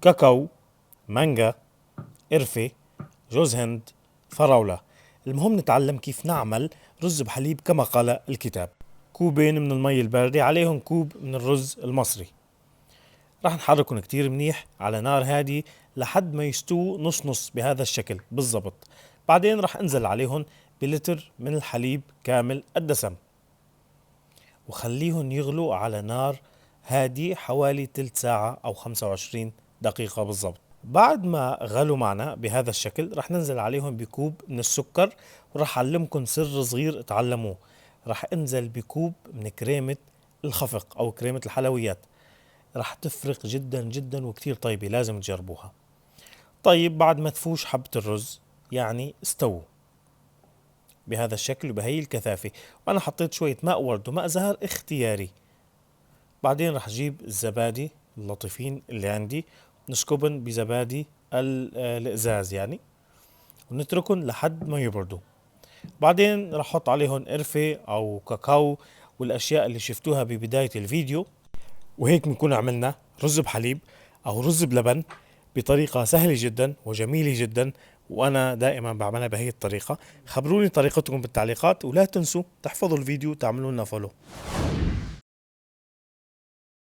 كاكاو، مانجا، قرفة، جوز هند، فراولة. المهم نتعلم كيف نعمل رز بحليب كما قال الكتاب. كوبين من المي الباردة عليهم كوب من الرز المصري. راح نحركهم كتير منيح على نار هادي لحد ما يستووا نص نص بهذا الشكل بالضبط. بعدين راح انزل عليهم بلتر من الحليب كامل الدسم، وخليهم يغلوا على نار هادي حوالي تلت ساعة أو 25 دقيقة بالضبط. بعد ما غلوا معنا بهذا الشكل رح ننزل عليهم بكوب من السكر، ورح أعلمكم سر صغير تعلموه. رح انزل بكوب من كريمة الخفق أو كريمة الحلويات، رح تفرق جدا جدا وكتير طيبة، لازم تجربوها. طيب بعد ما تفوش حبة الرز يعني استووا بهذا الشكل وبهي الكثافة، وأنا حطيت شوية ماء ورد وماء زهر اختياري. بعدين رح أجيب الزبادي اللطيفين اللي عندي، نسكبن بزبادي الإزاز يعني، ونتركن لحد ما يبردوا. بعدين رح أحط عليهم قرفة أو كاكاو والأشياء اللي شفتوها ببداية الفيديو. وهيك بنكون عملنا رز بحليب أو رز بلبن بطريقة سهلة جدا وجميلة جدا، وأنا دائما بعملها بهي الطريقة. خبروني طريقتكم بالتعليقات، ولا تنسوا تحفظوا الفيديو وتعملوا لنا follow.